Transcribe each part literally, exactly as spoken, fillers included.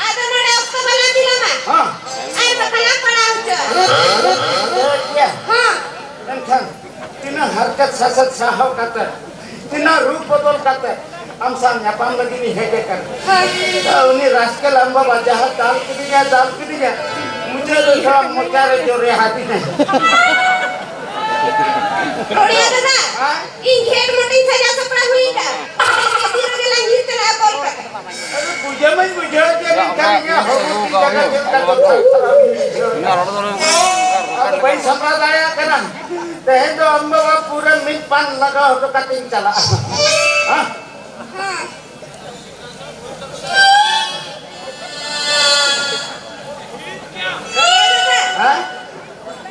ᱟᱫᱚ ᱱᱚᱰᱮ ᱚᱠᱛᱚ ᱵᱟᱞᱟᱝ ᱵᱤᱞᱚᱢᱟ᱾ ᱦᱚᱸ᱾ ᱟᱨ ᱵᱟᱠᱷᱟᱱ ᱞᱟᱝ ᱯᱟᱲᱟᱣ ᱦᱚᱪᱚᱜᱼᱟ᱾ ᱦᱚᱸ᱾ ᱢᱮᱱᱠᱷᱟᱱ ᱛᱤᱱᱟᱹᱜ ᱦᱟᱨᱠᱮᱛ ᱥᱟᱥᱮᱛ ᱥᱟᱦᱟᱣ ᱠᱟᱛᱮ, ᱛᱤᱱᱟᱹᱜ ᱨᱩᱯ ᱵᱚᱫᱚᱞ ᱠᱟᱛᱮ ᱟᱢ ᱥᱟᱶ ᱧᱟᱯᱟᱢ ᱞᱟᱹᱜᱤᱫ ᱤᱧ ᱦᱮᱡ ᱟᱠᱟᱱᱟ᱾ ᱦᱳᱭ᱾ ᱩᱱᱤ ᱨᱟᱥᱠᱮᱞ ᱟᱢ ᱵᱟᱵᱟ ᱡᱟᱦᱟᱸ ᱫᱟᱞ ᱠᱤᱫᱤᱧᱟ, ᱫᱟᱞ ᱠᱤᱫᱤᱧᱟ, ᱢᱩᱪᱟᱹᱫ ᱨᱮ ᱛᱷᱚᱲᱟ ᱢᱚᱪᱟ ᱨᱮ ᱡᱳᱨᱮ ᱦᱟᱹᱫᱤᱧᱟ᱾ ᱠᱚᱲᱤᱭᱟ ᱫᱟᱫᱟ, ᱦᱮᱸ? ᱤᱧ ᱜᱷᱮᱴ ᱢᱚᱴᱤᱧ ᱥᱟᱡᱟᱣ ᱥᱟᱯᱲᱟᱣ ᱦᱩᱭ ᱟᱠᱟᱫᱼᱟ᱾ ᱛᱤ ᱨᱮᱜᱮ ᱞᱟᱝ ᱧᱤᱨ ᱪᱟᱞᱟᱜᱼᱟ ᱵᱚᱞ ᱠᱟᱛᱮ᱾ ᱟᱫᱚ ᱵᱩᱡᱷᱟᱹᱣ ᱢᱟᱧ ᱵᱩᱡᱷᱟᱹᱣ ᱡᱮ ᱢᱮᱱᱠᱷᱟᱱ ᱤᱧᱟᱹᱜ ᱦᱚᱲᱢᱚ ᱛᱤ ᱡᱟᱸᱜᱟ ᱪᱮᱫ ᱞᱮᱠᱟ ᱪᱚ ᱛᱷᱟᱨ ᱛᱷᱟᱨᱟᱣ ᱜᱤᱧ ᱵᱩᱡᱷᱟᱹᱣ ᱮᱫᱟ᱾ ᱟᱫᱚ ᱵᱟᱹᱧ ᱥᱟᱯᱲᱟᱣ ᱫᱟᱲᱮᱭᱟᱜ ᱠᱟᱱᱟ᱾ ᱛᱮᱦᱮᱧ ᱫᱚ ᱟᱢ ᱵᱟᱵᱟ ᱯᱩᱨᱟᱹ ᱢᱤᱫ ᱯᱟᱱ ᱞᱟᱜᱟᱣ ᱦᱚᱴᱚ ᱠᱟᱛᱮᱧ ᱪᱟᱞᱟᱜᱼᱟ᱾ ᱦᱮᱸ? ᱦᱮᱸ?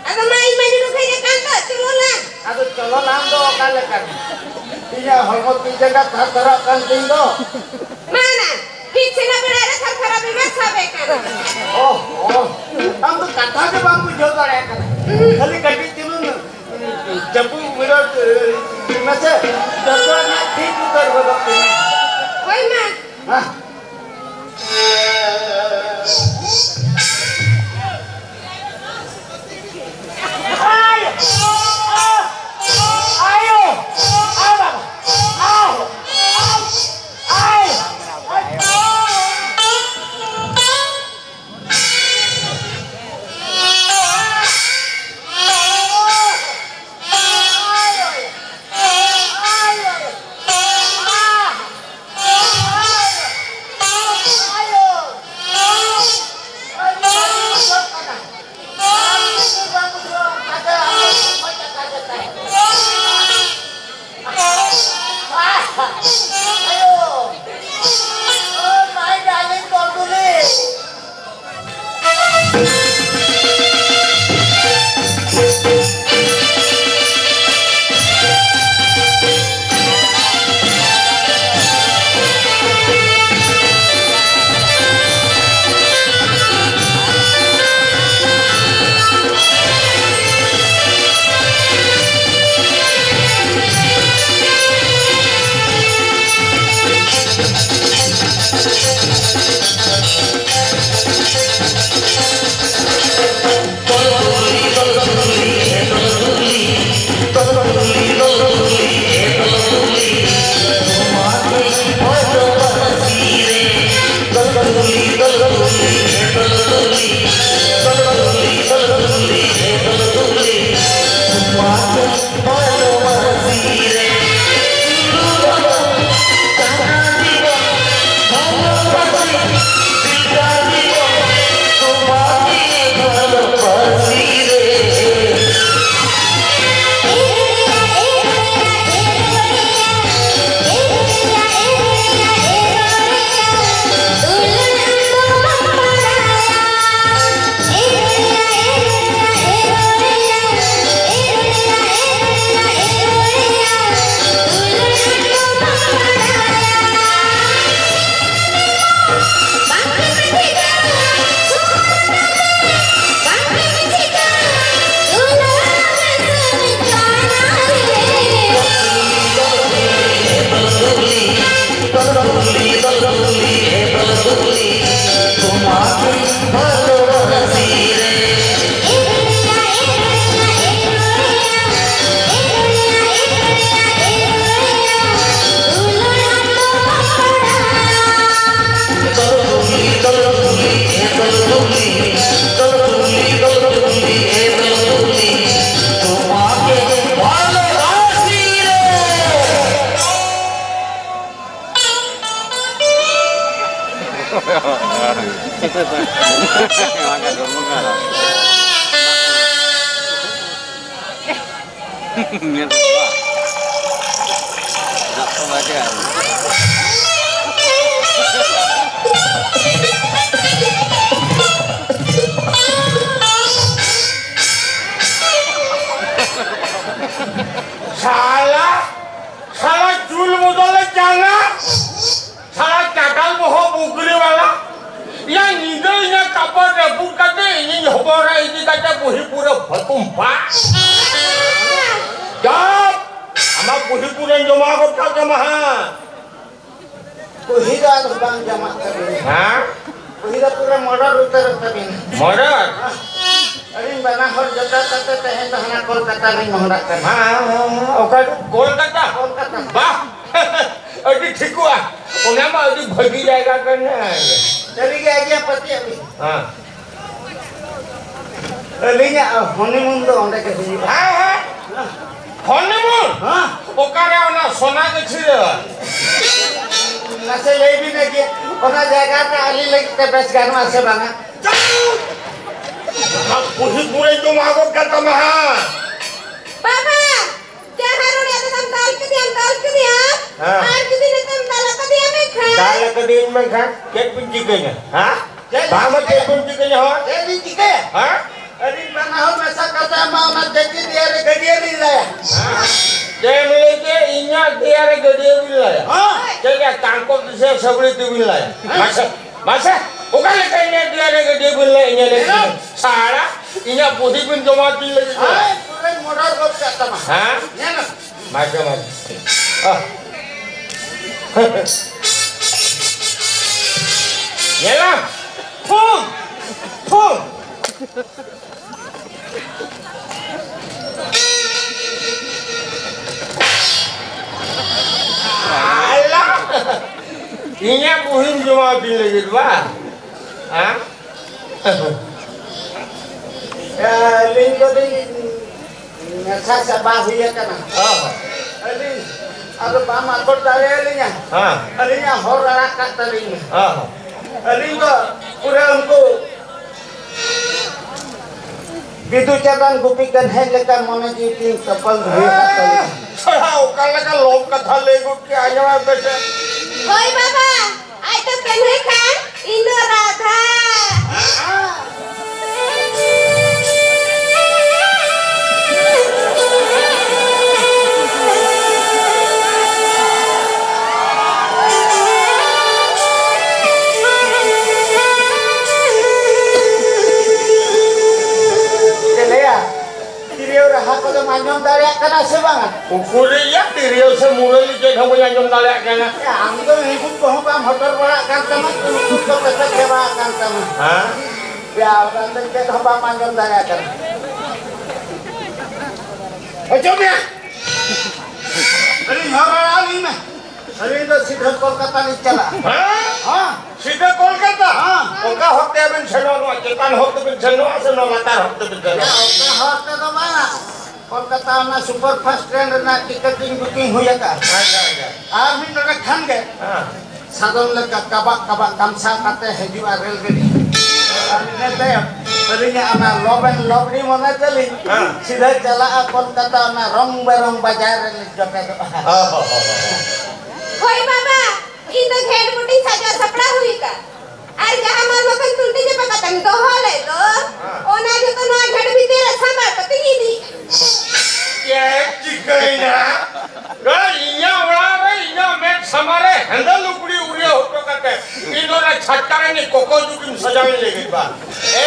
ᱟᱫᱚ ᱢᱟ ᱤᱧ ᱢᱟᱹᱱᱤ ᱨᱩᱠᱷᱟᱹᱧ ᱟᱠᱟᱱ ᱫᱚ, ᱪᱚᱞᱚ ᱞᱟᱝ᱾ ᱟᱫᱚ ᱪᱚᱞᱚ ᱞᱟᱝ ᱫᱚ ᱚᱠᱟ ᱞᱮᱠᱟ? ᱤᱧᱟᱹᱜ ᱦᱚᱲᱢᱚ ᱛᱤ ᱡᱟᱸᱜᱟ ᱛᱷᱟᱨ ᱛᱷᱟᱨᱟᱜ ᱠᱟᱱ ᱛᱤᱧ ᱫᱚ᱾ ᱢᱟ ᱱᱟ, ᱴᱷᱤᱠ ᱥᱮᱱᱟᱜ ᱵᱮᱲᱟ ᱨᱮ ᱛᱷᱟᱨ ᱛᱷᱟᱨᱟᱣ ᱵᱤᱢᱟᱨ ᱥᱟᱵᱮ ᱠᱟᱱᱟ᱾ ᱳᱦ, ᱳᱦ, ᱟᱢ ᱫᱚ ᱠᱟᱛᱷᱟ ᱜᱮ ᱵᱟᱢ ᱵᱩᱡᱷᱟᱹᱣ ᱫᱟᱲᱮᱭᱟᱜ ᱠᱟᱱᱟ᱾ ᱦᱩᱸ᱾ ᱠᱷᱟᱹᱞᱤ ᱠᱟᱹᱴᱤᱡ ᱪᱩᱞᱩᱝ ᱡᱟᱹᱯᱩᱫ ᱵᱤᱨᱟᱹ ᱢᱮᱥᱮ, ᱡᱚᱛᱚ ᱨᱮᱱᱟᱜ ᱴᱷᱤᱠ ᱩᱛᱟᱹᱨ ᱜᱚᱫᱚᱜ ᱛᱤᱧᱟ᱾ ᱦᱳᱭ ᱢᱟ᱾ ᱦᱮᱸ? ᱥᱟᱞᱟ, ᱥᱟᱞᱟ ᱪᱩᱞ ᱵᱚᱫᱚᱞ ᱞᱮ ᱪᱟᱞᱟᱜ᱾ ᱥᱟᱞᱟ ᱪᱟᱴᱟᱞ ᱵᱚᱦᱚᱜ ᱵᱩᱠᱨᱤ ᱵᱟᱞᱟ᱾ ᱭᱟ, ᱧᱤᱫᱟᱹ ᱤᱧᱟᱹᱜ ᱠᱟᱯᱚᱲ ᱨᱟᱹᱯᱩᱫ ᱠᱟᱛᱮ ᱤᱧᱤᱧ ᱦᱚᱵᱚᱨᱟ ᱤᱫᱤ ᱠᱟᱛᱮ ᱵᱩᱦᱤ ᱯᱩᱨᱟᱹ ᱵᱷᱟᱹᱛᱩᱢ ᱯᱟᱜ᱾ ᱪᱟᱯ! ᱟᱢᱟᱜ ᱵᱩᱦᱤ ᱯᱩᱨᱟᱹᱧ ᱡᱚᱢᱟ ᱜᱚᱫ ᱠᱟᱜ ᱛᱟᱢᱟ ᱦᱟᱸᱜ᱾ ᱵᱩᱦᱤ ᱫᱚ ᱟᱫᱚ ᱵᱟᱝ ᱡᱚᱢᱟᱜ ᱛᱟᱹᱵᱤᱱᱟ᱾ ᱦᱮᱸ? ᱵᱩᱦᱤ ᱫᱚ ᱯᱩᱨᱟᱹ ᱢᱚᱰᱚᱨ ᱩᱛᱟᱹᱨᱚᱜ ᱛᱟᱹᱵᱤᱱᱟ᱾ ᱢᱚᱰᱚᱨ? ᱟᱹᱞᱤᱧ ᱵᱟᱱᱟ ᱦᱚᱲ ᱡᱚᱴᱟᱣ ᱠᱟᱛᱮ ᱛᱮᱦᱮᱧ ᱫᱚ ᱦᱟᱱᱟ ᱠᱳᱞᱠᱟᱛᱟ ᱞᱤᱧ ᱢᱚᱦᱰᱟᱜ ᱠᱟᱱᱟ᱾ ᱦᱮᱸ, ᱦᱮᱸ, ᱦᱮᱸ, ᱚᱠᱟ ᱨᱮ? ᱠᱳᱞᱠᱟᱛᱟ? ᱠᱳᱞᱠᱟᱛᱟ᱾ ᱵᱟᱦ! ᱟᱹᱰᱤ ᱴᱷᱤᱠᱚᱜᱼᱟ᱾ ᱚᱱᱟ ᱢᱟ ᱟᱹᱰᱤ ᱵᱷᱟᱹᱜᱤ ᱡᱟᱭᱜᱟ ᱠᱟᱱᱟ᱾ ᱥᱟᱹᱨᱤᱜᱮ ᱟᱹᱜᱩᱭᱟ, ᱯᱟᱹᱛᱭᱟᱹᱜ ᱵᱤᱱ᱾ ᱦᱮᱸ᱾ ᱟᱹᱞᱤᱧᱟᱜ honeymoon ᱫᱚ ᱚᱸᱰᱮ ᱜᱮ ᱦᱩᱭᱩᱜᱼᱟ᱾ ᱦᱮᱸ, ᱦᱮᱸ᱾ Honeymoon? ᱦᱮᱸ᱾ ᱚᱠᱟᱨᱮ ᱚᱱᱟ ᱥᱚᱱᱟ ᱜᱟᱹᱪᱷᱤ ᱨᱮ? ᱢᱟᱥᱮ ᱞᱟᱹᱭ ᱵᱤᱱ ᱡᱮ ᱚᱱᱟ ᱡᱟᱭᱜᱟ ᱨᱮ ᱟᱹᱞᱤᱧ ᱞᱟᱹᱜᱤᱫ ᱛᱮ ᱵᱮᱥ ᱜᱟᱱᱚᱜᱼᱟ ᱥᱮ ᱵᱟᱝᱟ? ᱚᱱᱟ ᱵᱩᱦᱤ ᱯᱩᱨᱟᱹᱭ ᱡᱚᱢᱟ ᱜᱚᱫ ᱠᱟᱜ ᱛᱟᱢᱟ ᱦᱟᱸᱜ᱾ ᱵᱟᱵᱟ! ᱡᱟᱦᱟᱸ ᱨᱚᱲ ᱟᱫᱚ ᱫᱟᱞ ᱠᱮᱫᱮᱭᱟᱢ, ᱫᱟᱞ ᱠᱮᱫᱮᱭᱟᱢ᱾ ᱦᱮᱸ᱾ ᱟᱨ ᱡᱩᱫᱤ ᱱᱤᱛᱚᱜ ᱫᱟᱞ ᱟᱠᱟᱫᱮᱭᱟ ᱢᱮᱱᱠᱷᱟᱱ? ᱫᱟᱞ ᱟᱠᱟᱫᱮᱭᱟᱹᱧ ᱢᱮᱱᱠᱷᱟᱱ ᱪᱮᱫ ᱵᱤᱱ ᱪᱤᱠᱟᱹᱧᱟ? ᱦᱮᱸ? ᱪᱮᱫ? ᱵᱟᱝ, ᱪᱮᱫ ᱵᱤᱱ ᱪᱤᱠᱟᱹᱧᱟ, ᱦᱳᱭ? ᱪᱮᱫ ᱵᱤᱱ ᱪᱤᱠᱟᱹᱭᱟ? ᱦᱮᱸ? ᱟᱹᱞᱤᱧ ᱵᱟᱱᱟ ᱦᱚᱲ ᱢᱮᱥᱟ ᱠᱟᱛᱮ ᱟᱢᱟᱜ ᱚᱱᱟ ᱪᱟᱹᱴᱤ ᱫᱮᱭᱟ ᱨᱮ ᱜᱟᱹᱰᱭᱟᱹ ᱞᱤᱧ ᱞᱟᱭᱟ᱾ ᱦᱮᱸ? ᱪᱮᱫ ᱮᱢ ᱞᱟᱹᱭ ᱠᱮᱫ? ᱤᱧᱟᱜ ᱫᱮᱭᱟ ᱨᱮ ᱜᱟᱹᱰᱭᱟᱹ ᱵᱤᱱ ᱞᱟᱭᱟ? ᱦᱮᱸ᱾ ᱪᱮᱫ ᱞᱮᱠᱟ ᱠᱟᱝᱠᱚ ᱥᱮ ᱥᱟᱹᱵᱲᱤ ᱛᱮᱵᱤᱱ ᱞᱟᱭᱟ? ᱦᱮᱸ᱾ ᱢᱟᱥᱮ, ᱢᱟᱥᱮ, ᱚᱠᱟ ᱞᱮᱠᱟ ᱤᱧᱟᱜ ᱫᱮᱭᱟ ᱨᱮ ᱜᱟᱹᱰᱭᱟᱹ ᱵᱤᱱ ᱞᱟᱭᱟ? ᱤᱧᱟᱜ ᱞᱟᱹᱭ ᱵᱤᱱ᱾ ᱦᱮᱸ᱾ ᱥᱟᱲᱟ, ᱤᱧᱟᱜ ᱵᱩᱦᱤ ᱵᱤᱱ ᱡᱚᱢᱟ ᱦᱚᱪᱚᱧ ᱞᱟᱹᱜᱤᱫ ᱫᱚ᱾ ᱦᱮᱸ, ᱯᱩᱨᱟᱹᱧ ᱢᱚᱰᱚᱨ ᱜᱚᱫ ᱠᱟᱜ ᱛᱟᱢᱟ᱾ ᱦᱮᱸ? ᱧᱮᱞ ᱢᱮ᱾ ᱢᱟᱡᱷᱮ ᱢᱟᱡᱷᱮ᱾ ᱟᱦ᱾ ᱧᱮᱞᱟᱢ? ᱯᱷᱩᱢ! ᱯᱷᱩᱢ! ᱟᱞᱟ! ᱤᱧᱟᱜ ᱵᱩᱦᱤᱢ ᱡᱚᱢᱟ ᱦᱚᱪᱚᱧ ᱞᱟᱹᱜᱤᱫ ᱵᱟ? ᱦᱮᱸ? ᱟᱹᱞᱤᱧ ᱫᱚᱞᱤᱧ ᱢᱮᱥᱟ ᱪᱟᱵᱟ ᱦᱩᱭ ᱟᱠᱟᱱᱟ᱾ ᱦᱚᱸ, ᱦᱚᱸ᱾ ᱟᱹᱞᱤᱧ ᱟᱫᱚ ᱵᱟᱢ ᱟᱠᱚᱴ ᱫᱟᱲᱮᱭᱟᱞᱤᱧᱟ᱾ ᱦᱮᱸ᱾ ᱟᱹᱞᱤᱧᱟᱜ ᱦᱚᱨ ᱟᱲᱟᱜ ᱠᱟᱜ ᱛᱟᱹᱞᱤᱧ ᱢᱮ᱾ ᱦᱚᱸ, ᱦᱚᱸ᱾ ᱟᱹᱞᱤᱧ ᱫᱚ ᱯᱩᱨᱟᱹ ᱩᱱᱠᱩ ᱵᱤᱫᱩ ᱪᱟᱸᱫᱟᱱ ᱜᱩᱯᱤ ᱠᱟᱱ ᱦᱮᱡ ᱞᱮᱠᱟ ᱢᱚᱱᱮ ᱡᱤᱣᱤ ᱛᱤᱧ ᱛᱚᱯᱚᱞ ᱦᱩᱭ ᱟᱠᱟᱫ ᱛᱟᱹᱞᱤᱧᱟ᱾ ᱪᱷᱟᱲᱟ ᱚᱠᱟ ᱞᱮᱠᱟ ᱞᱚᱢ ᱠᱟᱛᱷᱟ ᱞᱟᱹᱭ ᱜᱚᱫ ᱠᱮᱜᱼᱟ, ᱟᱸᱡᱚᱢ ᱯᱮ ᱥᱮ᱾ ᱦᱳᱭ ᱵᱟᱵᱟ, ᱟᱡ ᱫᱚ ᱠᱟᱹᱱᱦᱟᱹᱭ ᱠᱷᱟᱱ, ᱤᱧ ᱫᱚ ᱨᱟᱫᱷᱟ᱾ ᱪᱮᱫ ᱞᱟᱹᱭᱟ? ᱛᱤᱨᱭᱳ ᱨᱟᱦᱟ ᱠᱚᱫᱚᱢ ᱟᱸᱡᱚᱢ ᱫᱟᱲᱮᱭᱟᱜ ᱠᱟᱱᱟ ᱥᱮ ᱵᱟᱝᱟ? ᱩᱠᱩᱨ ᱭᱟ, ᱛᱤᱨᱭᱳ ᱥᱮ ᱢᱩᱨᱟᱹᱞᱤ ᱪᱮᱫ ᱦᱚᱸ ᱵᱟᱹᱧ ᱟᱸᱡᱚᱢ ᱫᱟᱲᱮᱭᱟᱜ ᱠᱟᱱᱟ᱾ ᱮ, ᱟᱢ ᱫᱚ ᱱᱤᱠᱩ ᱠᱚᱦᱚᱸ ᱵᱟᱢ ᱦᱚᱴᱚᱨ ᱵᱟᱲᱟᱜ ᱠᱟᱱ ᱛᱟᱢᱟ, ᱩᱱᱠᱩ ᱠᱚ ᱯᱮᱴᱮᱡ ᱪᱟᱵᱟ ᱟᱠᱟᱱ ᱛᱟᱢᱟ᱾ ᱦᱮᱸ? ᱭᱟ, ᱚᱱᱟ ᱫᱚ ᱪᱮᱫ ᱦᱚᱸ ᱵᱟᱢ ᱟᱸᱡᱚᱢ ᱫᱟᱲᱮᱭᱟᱜ ᱠᱟᱱᱟ᱾ ᱚᱪᱚᱜ ᱢᱮᱭᱟ᱾ ᱟᱹᱞᱤᱧ ᱦᱚᱨ ᱟᱲᱟᱜ ᱟᱹᱞᱤᱧ ᱢᱮ᱾ ᱟᱹᱞᱤᱧ ᱫᱚ ᱥᱤᱫᱷᱟᱹ ᱠᱳᱞᱠᱟᱛᱟ ᱞᱤᱧ ᱪᱟᱞᱟᱜᱼᱟ᱾ ᱦᱮᱸ? ᱦᱮᱸ᱾ ᱥᱤᱫᱷᱟᱹ ᱠᱳᱞᱠᱟᱛᱟ? ᱦᱮᱸ᱾ ᱚᱠᱟ ᱦᱚᱨ ᱛᱮ ᱵᱮᱱ ᱥᱮᱱᱚᱜᱼᱟ? ᱱᱚᱣᱟ ᱪᱮᱛᱟᱱ ᱦᱚᱨ ᱛᱮᱵᱮᱱ ᱥᱮᱱᱚᱜᱼᱟ ᱥᱮ ᱱᱚᱣᱟ ᱞᱟᱛᱟᱨ ᱦᱚᱨ ᱛᱮᱵᱮᱱ ᱥᱮᱱᱚᱜᱼᱟ? ᱚᱠᱟ ᱦᱚᱨ ᱛᱮᱫᱚ ᱵᱟᱝᱟ᱾ ᱠᱳᱞᱠᱟᱛᱟ ᱚᱱᱟ ᱥᱩᱯᱟᱨ ᱯᱷᱟᱥᱴ ᱴᱨᱮᱱ ᱨᱮᱱᱟᱜ ᱴᱤᱠᱤᱴ ᱤᱧ ᱵᱩᱠᱤᱝ ᱦᱩᱭ ᱟᱠᱟᱫᱼᱟ᱾ ᱟᱪᱪᱷᱟ, ᱟᱪᱪᱷᱟ᱾ ᱟᱨ ᱢᱤᱫ ᱰᱚᱸᱰᱮᱠ ᱠᱷᱟᱱ ᱜᱮ ᱦᱮᱸ᱾ ᱥᱟᱫᱚᱢ ᱞᱮᱠᱟ ᱠᱟᱵᱟᱜ ᱠᱟᱵᱟᱜ ᱠᱟᱢᱥᱟᱣ ᱠᱟᱛᱮ ᱦᱤᱡᱩᱜᱼᱟ ᱨᱮᱞ ᱜᱟᱹᱰᱤ᱾ ᱟᱨ ᱤᱱᱟᱹ ᱛᱟᱭᱚᱢ ᱟᱹᱞᱤᱧᱟᱜ ᱚᱱᱟ ᱞᱚᱵ ᱮᱱᱰ ᱞᱚᱵᱞᱤ ᱢᱚᱱᱮ ᱛᱟᱹᱞᱤᱧ ᱦᱮᱸ᱾ ᱥᱤᱫᱷᱟᱹ ᱪᱟᱞᱟᱜᱼᱟ ᱠᱳᱞᱠᱟᱛᱟ, ᱚᱱᱟ ᱨᱚᱝ ᱵᱮᱨᱚᱝ ᱵᱟᱡᱟᱨ ᱨᱮᱞᱤᱧ ᱡᱚᱴᱮᱫᱚᱜᱼᱟ᱾ ᱚ ᱦᱚ ᱦᱚ ᱦᱚ᱾ ᱦᱳᱭ ᱵᱟᱵᱟ, ᱤᱧ ᱫᱚ ᱜᱷᱮᱸᱴ ᱵᱩᱴᱤ ᱥᱟᱡᱟᱣ ᱥᱟᱯᱲᱟᱣ ᱦᱩᱭ ᱟᱠᱟᱱ᱾ ᱟᱨ ᱡᱟᱦᱟᱸ ᱢᱟᱞ ᱢᱟᱛᱟᱧ ᱛᱩᱞᱴᱤ ᱪᱟᱯᱟ ᱠᱟᱛᱮᱢ ᱫᱚᱦᱚ ᱞᱮᱫ ᱫᱚ, ᱦᱮᱸ᱾ ᱚᱱᱟ ᱡᱚᱛᱚ ᱱᱚᱣᱟ ᱜᱷᱮᱸᱴ ᱵᱷᱤᱛᱤᱨ ᱨᱮ ᱥᱟᱢᱵᱟᱣ ᱠᱟᱛᱮᱧ ᱤᱫᱤ᱾ ᱪᱮᱫ ᱪᱤᱠᱟᱹᱭᱮᱱᱟ? ᱜᱟᱹᱭ, ᱤᱧᱟᱹᱜ ᱚᱲᱟᱜ ᱨᱮ ᱤᱧᱟᱹᱜ ᱢᱮᱫ ᱥᱟᱢᱟᱝ ᱨᱮ ᱦᱮᱸᱫᱮ ᱞᱩᱜᱽᱲᱤ ᱩᱨᱤᱭᱟᱹ ᱦᱚᱴᱚ ᱠᱟᱛᱮ ᱤᱧ ᱫᱚ ᱚᱱᱟ ᱪᱷᱟᱴᱠᱟ ᱨᱮ ᱤᱧ ᱠᱚᱠᱚ ᱡᱩᱴᱤᱧ ᱥᱟᱡᱟᱣᱤᱧ ᱞᱟᱹᱜᱤᱫ ᱵᱟ᱾ ᱮ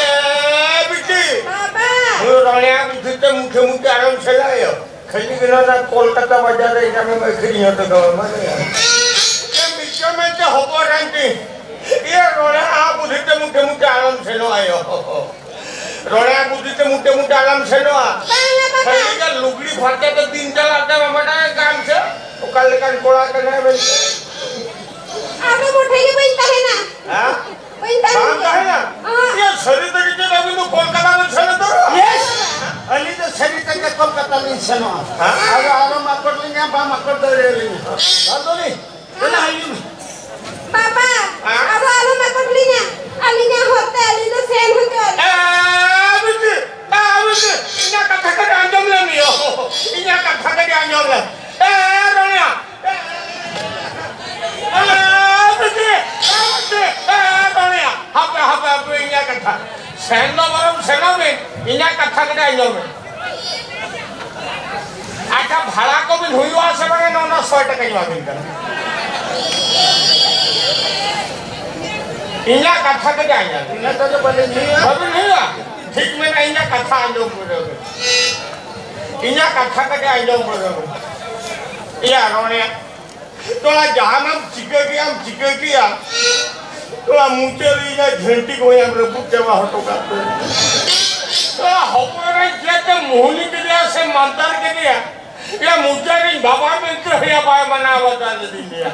ᱵᱤᱴᱤ, ᱵᱟᱵᱟ᱾ ᱱᱩᱭ ᱨᱚᱲᱮᱭᱟ ᱵᱩᱫᱷᱤ ᱛᱮ ᱢᱩᱴᱷᱮ ᱢᱩᱴᱷᱮ ᱟᱞᱚᱢ ᱥᱮᱞᱟᱭᱟ᱾ ᱠᱷᱟᱹᱞᱤ ᱜᱮ ᱱᱚᱣᱟ ᱠᱳᱞᱠᱟᱛᱟ ᱵᱟᱡᱟᱨ ᱨᱮ ᱤᱧ ᱟᱢᱮᱢ ᱟᱹᱠᱷᱨᱤᱧ ᱦᱚᱴᱚ ᱠᱟᱣᱟ, ᱢᱟᱱᱮ᱾ ᱮ ᱢᱤᱫᱴᱟᱝ ᱢᱮᱱᱛᱮ ᱦᱚᱯᱚᱱ ᱮᱨᱟ ᱴᱷᱤᱠ᱾ ᱤᱭᱟᱹ ᱨᱚᱲᱮᱭᱟ ᱵᱩᱫᱷᱤ ᱛᱮ ᱢᱩᱴᱷᱮ ᱢᱩᱴᱷᱮ ᱟᱞᱚᱢ ᱥᱮᱱᱚᱜ ᱟᱭᱳ᱾ ᱨᱚᱲᱮᱭᱟ ᱵᱩᱫᱷᱤ ᱛᱮ ᱢᱩᱴᱷᱮ ᱢᱩᱴᱷᱮ ᱟᱞᱚᱢ ᱥᱮᱱᱚᱜᱼᱟ᱾ ᱵᱟᱝᱟ ᱵᱟᱵᱟ᱾ ᱠᱷᱟᱹᱞᱤ ᱜᱮ ᱞᱩᱜᱽᱲᱤ ᱯᱷᱟᱨᱪᱟ ᱛᱮ ᱫᱤᱱ ᱪᱟᱞᱟᱜ ᱛᱟᱢᱟ, ᱵᱟᱰᱟᱭ ᱠᱟᱱ ᱥᱮ? ᱚᱠᱟ ᱞᱮᱠᱟᱱ ᱠᱚᱲᱟ ᱠᱟᱱᱟᱭ ᱢᱮᱱᱛᱮ᱾ ᱟᱫᱚ ᱢᱩᱴᱷᱮ ᱜᱮ ᱵᱟᱹᱧ ᱛᱟᱦᱮᱱᱟ᱾ ᱦᱮᱸ? ᱵᱟᱹᱧ ᱛᱟᱦᱮᱱ ᱵᱟᱝ ᱜᱮᱭᱟ᱾ ᱛᱟᱦᱮᱱᱟ? ᱚᱦᱚᱸ᱾ ᱤᱭᱟᱹ, ᱥᱟᱹᱨᱤ ᱛᱮᱜᱮ ᱪᱮᱫ ᱟᱹᱵᱤᱱ ᱫᱚ ᱠᱳᱞᱠᱟᱛᱟ ᱵᱮᱱ ᱥᱮᱱ ᱩᱛᱟᱹᱨᱚᱜᱼᱟ? ᱭᱮᱥ! ᱟᱹᱞᱤᱧ ᱫᱚ ᱥᱟᱹᱨᱤ ᱛᱮᱜᱮ ᱠᱳᱞᱠᱟᱛᱟ ᱞᱤᱧ ᱥᱮᱱᱚᱜᱼᱟ᱾ ᱦᱮᱸ? ᱟᱫᱚ ᱟᱞᱚᱢ ᱟᱠᱚᱴ ᱞᱤᱧᱟ, ᱵᱟᱢ ᱟᱠᱚᱴ ᱫᱟᱲᱮᱭᱟᱞᱤᱧᱟ᱾ ᱵᱟᱫᱚᱞᱤ, ᱫᱮᱞᱟ ᱦᱤᱡᱩᱜ ᱢᱮ᱾ ᱵᱟᱵᱟ, ᱦᱮᱸ? ᱟᱫᱚ ᱟᱞᱚᱢ ᱟᱠᱚᱴ ᱞᱤᱧᱟ᱾ ᱟᱹᱞᱤᱧᱟᱜ ᱦᱚᱨᱛᱮ ᱟᱹᱞᱤᱧ ᱫᱚ ᱥᱮᱱ ᱦᱚᱪᱚ ᱟᱹᱞᱤᱧ᱾ ᱮ, ᱵᱤᱴᱤ, ᱮ, ᱵᱤᱴᱤ, ᱤᱧᱟᱜ ᱠᱟᱛᱷᱟ ᱠᱟᱹᱴᱤᱡ ᱟᱸᱡᱚᱢ ᱞᱮᱢ ᱭᱳ᱾ ᱤᱧᱟᱜ ᱠᱟᱛᱷᱟ ᱠᱟᱹᱴᱤᱡ ᱟᱸᱡᱚᱢ ᱞᱮᱢ᱾ ᱮ, ᱨᱚᱱᱤᱭᱟ, ᱮ, ᱵᱤᱴᱤ, ᱮ, ᱵᱤᱴᱤ, ᱮ, ᱨᱚᱱᱤᱭᱟ, ᱦᱟᱯᱮ, ᱦᱟᱯᱮ, ᱦᱟᱯᱮ, ᱤᱧᱟᱜ ᱠᱟᱛᱷᱟ᱾ ᱥᱮᱱ ᱫᱚ ᱵᱚᱨᱚᱝ ᱥᱮᱱᱚᱜ ᱵᱤᱱ, ᱤᱧᱟᱜ ᱠᱟᱛᱷᱟ ᱠᱟᱹᱴᱤᱡ ᱟᱸᱡᱚᱢ ᱵᱤᱱ᱾ ᱟᱪᱪᱷᱟ, ᱵᱷᱟᱲᱟ ᱠᱚᱵᱤᱱ ᱦᱩᱭᱩᱜᱼᱟ ᱥᱮ ᱵᱟᱝᱟ? ᱱᱚᱣᱟ ᱥᱚᱭ ᱴᱟᱠᱟᱧ ᱮᱢᱟ ᱵᱤᱱ ᱠᱟᱱᱟ᱾ ᱤᱧᱟᱜ ᱠᱟᱛᱷᱟ ᱜᱮ ᱡᱟᱦᱟᱸ ᱧᱟᱢ᱾ ᱤᱱᱟᱹ ᱛᱮᱫᱚ ᱵᱟᱹᱞᱤᱧ ᱦᱩᱭᱩᱜᱼᱟ᱾ ᱵᱟᱹᱵᱤᱱ ᱦᱩᱭᱩᱜᱼᱟ? ᱴᱷᱤᱠ ᱢᱮᱱᱟ, ᱤᱧᱟᱜ ᱠᱟᱛᱷᱟ ᱟᱸᱡᱚᱢ ᱯᱩᱨᱟᱹᱣ ᱵᱤᱱ᱾ ᱤᱧᱟᱜ ᱠᱟᱛᱷᱟ ᱜᱮ ᱟᱸᱡᱚᱢ ᱯᱩᱨᱟᱹᱣ ᱵᱤᱱ᱾ ᱤᱭᱟ, ᱱᱚᱰᱮ ᱛᱚᱲᱟ ᱡᱟᱦᱟᱱᱟᱢ ᱪᱤᱠᱟᱹ ᱠᱮᱭᱟᱢ, ᱪᱤᱠᱟᱹ ᱠᱮᱭᱟ᱾ ᱛᱚᱲᱟ ᱢᱩᱪᱟᱹᱫ ᱨᱮ ᱤᱧᱟᱜ ᱡᱷᱟᱹᱱᱴᱤ ᱠᱚ ᱦᱚᱸᱭᱟᱢ ᱨᱟᱹᱯᱩᱫ ᱪᱟᱵᱟ ᱦᱚᱴᱚ ᱠᱟᱜ ᱛᱟᱹᱧ᱾ ᱛᱚᱲᱟ ᱦᱚᱯᱚᱱ ᱨᱮ ᱪᱮᱫ ᱛᱮ ᱢᱩᱦᱩᱞᱤ ᱠᱮᱫᱮᱭᱟ ᱥᱮ ᱢᱟᱱᱛᱟᱨ ᱠᱮᱫᱮᱭᱟ? ᱭᱟ, ᱢᱩᱪᱟᱹᱫ ᱨᱤᱧ ᱵᱟᱵᱟ ᱢᱮᱱᱛᱮ ᱦᱚᱸᱭᱟ ᱵᱟᱭ ᱢᱟᱱᱟᱣ ᱵᱟᱛᱟᱣ ᱞᱮᱫᱤᱧ ᱜᱮᱭᱟ᱾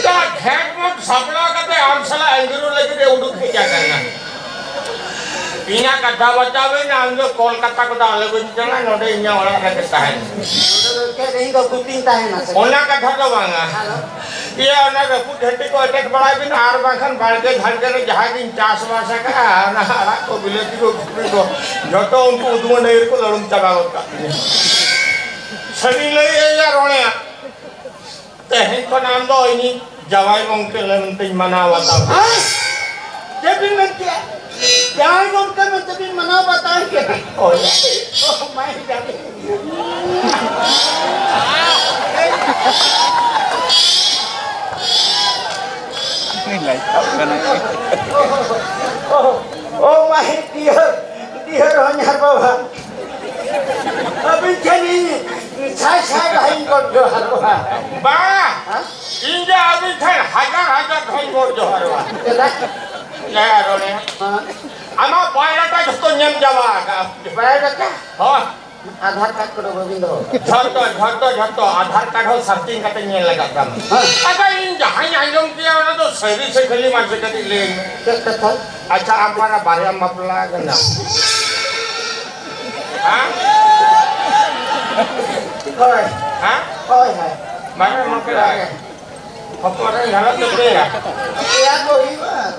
ᱛᱚ, ᱜᱷᱮᱸᱴ ᱢᱚᱴ ᱥᱟᱯᱲᱟᱣ ᱠᱟᱛᱮ ᱟᱢ ᱥᱟᱞᱟᱜ ᱟᱹᱝᱜᱽᱨᱚ ᱞᱟᱹᱜᱤᱫ ᱮ ᱩᱰᱩᱠ ᱦᱮᱡ ᱟᱠᱟᱱᱟ᱾ ᱤᱧᱟᱜ ᱠᱟᱛᱷᱟ ᱵᱟᱪᱟᱣ ᱵᱮᱱ, ᱟᱢ ᱫᱚ ᱠᱳᱞᱠᱟᱛᱟ ᱠᱚᱫᱚ ᱟᱞᱚ ᱵᱮᱱ ᱪᱟᱞᱟᱜᱼᱟ, ᱱᱚᱰᱮ ᱤᱧᱟᱜ ᱚᱲᱟᱜ ᱨᱮᱜᱮ ᱛᱟᱦᱮᱱ ᱢᱮ᱾ ᱱᱚᱰᱮ ᱫᱚ ᱪᱮᱫ, ᱤᱧ ᱫᱚ ᱜᱩᱯᱤᱧ ᱛᱟᱦᱮᱱᱟ ᱥᱮ? ᱚᱱᱟ ᱠᱟᱛᱷᱟ ᱫᱚ ᱵᱟᱝᱟ᱾ ᱟᱫᱚ? ᱤᱭᱟᱹ, ᱚᱱᱟ ᱨᱟᱹᱯᱩᱫ ᱡᱷᱟᱹᱱᱴᱤ ᱠᱚ ᱮᱴᱮᱫ ᱵᱟᱲᱟᱭ ᱵᱤᱱ, ᱟᱨ ᱵᱟᱝᱠᱷᱟᱱ ᱵᱟᱲᱜᱮ ᱡᱷᱟᱲᱜᱮ ᱨᱮ ᱡᱟᱦᱟᱸ ᱜᱤᱧ ᱪᱟᱥᱵᱟᱥ ᱟᱠᱟᱫᱼᱟ, ᱚᱱᱟ ᱟᱲᱟᱜ ᱠᱚ, ᱵᱤᱞᱟᱹᱛᱤ ᱠᱚ, ᱠᱩᱯᱤ ᱠᱚ, ᱡᱷᱚᱛᱚ ᱩᱱᱠᱩ ᱩᱫᱢᱟᱹ ᱱᱟᱹᱭ ᱨᱮᱠᱚ ᱞᱟᱹᱲᱩᱢ ᱪᱟᱵᱟ ᱜᱚᱫ ᱠᱟᱜ ᱛᱤᱧᱟ᱾ ᱥᱟᱹᱨᱤ ᱞᱟᱹᱭ ᱮᱭᱟ ᱨᱚᱲᱮᱭᱟ, ᱛᱮᱦᱮᱧ ᱠᱷᱚᱱ ᱟᱢ ᱫᱚ ᱤᱧᱤᱡ ᱡᱟᱶᱟᱭ ᱜᱚᱢᱠᱮ ᱢᱮᱱᱛᱮᱧ ᱢᱟᱱᱟᱣ ᱵᱟᱛᱟᱣ ᱠᱮᱫ᱾ ᱦᱮᱸ? ᱪᱮᱫ ᱵᱤᱱ ᱢᱮᱱ ᱠᱮᱜᱼᱟ? ᱡᱟᱶᱟᱭ ᱜᱚᱢᱠᱮ ᱢᱮᱱᱛᱮ ᱵᱤᱱ ᱢᱟᱱᱟᱣ ᱵᱟᱛᱟᱣ ᱠᱮᱫ? ᱦᱳᱭ᱾ Oh my God. ᱞᱟᱡᱟᱜ ᱠᱟᱱᱟ᱾ Oh, oh my dear, dear ᱦᱚᱧᱦᱟᱨ ᱵᱟᱵᱟ᱾ ᱟᱹᱵᱤᱱ ᱴᱷᱮᱱ ᱤᱧ ᱥᱟᱭ ᱥᱟᱭ ᱫᱷᱟᱣᱤᱧ ᱜᱚᱰ ᱡᱚᱦᱟᱨᱚᱜᱼᱟ᱾ ᱵᱟᱝ, ᱦᱮᱸ? ᱤᱧ ᱫᱚ ᱟᱹᱵᱤᱱ ᱴᱷᱮᱱ ᱦᱟᱡᱟᱨ ᱦᱟᱡᱟᱨ ᱫᱷᱟᱣᱤᱧ ᱜᱚᱰ ᱡᱚᱦᱟᱨᱚᱜᱼᱟ᱾ ᱪᱮᱫᱟᱜ? ᱞᱟᱹᱭᱟ ᱨᱚᱲᱮ᱾ ᱦᱮᱸ᱾ ᱟᱢᱟᱜ biodata ᱡᱷᱚᱛᱚ ᱧᱮᱞ ᱪᱟᱵᱟ ᱟᱠᱟᱫᱼᱟ᱾ Biodata? ᱦᱳᱭ᱾ ᱟᱫᱷᱟᱨ ᱠᱟᱨᱰ ᱠᱚᱫᱚ ᱵᱟᱹᱵᱤᱱ ᱫᱚᱦᱚ? ᱡᱷᱚᱛᱚ, ᱡᱷᱚᱛᱚ, ᱡᱷᱚᱛᱚ᱾ ᱟᱫᱷᱟᱨ ᱠᱟᱨᱰ ᱦᱚᱸ searching ᱠᱟᱛᱮ ᱧᱮᱞ ᱞᱟᱜᱟᱜ ᱛᱟᱢᱟ᱾ ᱦᱮᱸ᱾ ᱟᱪᱪᱷᱟ, ᱤᱧ ᱡᱟᱦᱟᱸᱧ ᱟᱸᱡᱚᱢ ᱠᱮᱭᱟ, ᱚᱱᱟ ᱫᱚ ᱥᱟᱹᱨᱤ ᱥᱮ ᱠᱷᱟᱹᱞᱤ, ᱢᱟᱥᱮ ᱠᱟᱹᱴᱤᱡ ᱞᱟᱹᱭ ᱢᱮ᱾ ᱪᱮᱫ ᱠᱟᱛᱷᱟ? ᱟᱪᱪᱷᱟ, ᱟᱢ ᱯᱟᱨᱟ ᱵᱟᱨᱭᱟᱢ ᱵᱟᱯᱞᱟ ᱟᱠᱟᱱᱟ? ᱦᱮᱸ? ᱦᱳᱭ᱾ ᱦᱮᱸ? ᱦᱳᱭ, ᱦᱳᱭ᱾ ᱵᱟᱨᱭᱟᱢ ᱵᱟᱯᱞᱟ ᱟᱠᱟᱱᱟ? ᱦᱚᱯᱚᱱ ᱨᱮᱱ ᱜᱷᱟᱨᱚᱸᱡᱽ ᱫᱚ ᱯᱮᱭᱟ? ᱯᱮᱭᱟ ᱠᱚ ᱦᱩᱭᱩᱜᱼᱟ᱾